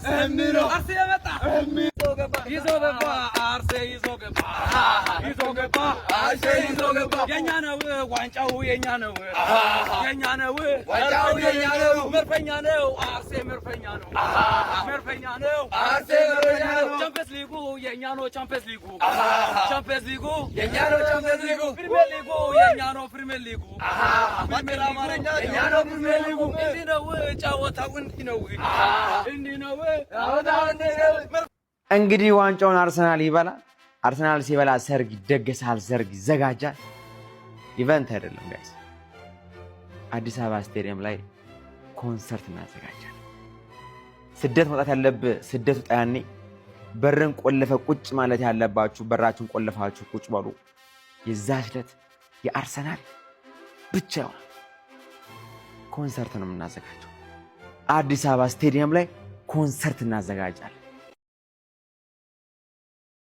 አርሴ መጣ ይዞ ገባ፣ አርሴ ይዞ ገባ፣ ይዞ ገባ፣ አርሴ ይዞ ገባ። የኛ ነው ዋንጫው፣ የኛ ነው፣ የኛ ነው ዋንጫው፣ የኛ ነው። መርፈኛ ነው አርሴ፣ መርፈኛ ነው፣ መርፈኛ ነው አርሴ፣ መርፈኛ ነው። ቻምፒየንስ ሊጉ የኛ ነው፣ ቻምፒየንስ ሊጉ፣ ቻምፒየንስ ሊጉ የኛ ነው፣ ቻምፒየንስ ሊጉ፣ ፕሪሚየር ሊጉ የኛ ነው፣ ፕሪሚየር ሊጉ፣ ፕሪሚየር ሊጉ የኛ ነው፣ ፕሪሚየር ሊጉ። እንዲህ ነው ጨዋታው፣ እንዲህ ነው፣ እንዲህ ነው ጨዋታው፣ እንዲህ ነው። እንግዲህ ዋንጫውን አርሰናል ይበላል። አርሰናል ሲበላ ሰርግ ይደገሳል፣ ሰርግ ይዘጋጃል። Event አይደለም guys። አዲስ አበባ ስቴዲየም ላይ ኮንሰርት እናዘጋጃለን። ስደት መውጣት ያለብህ ስደት ውጣ። ያኔ በርን ቆልፈ ቁጭ ማለት ያለባችሁ በራችሁን ቆልፋችሁ ቁጭ በሉ። የዛች ዕለት የአርሰናል ብቻ ይሆናል። ኮንሰርት ነው የምናዘጋጀው። አዲስ አበባ ስቴዲየም ላይ ኮንሰርት እናዘጋጃለን።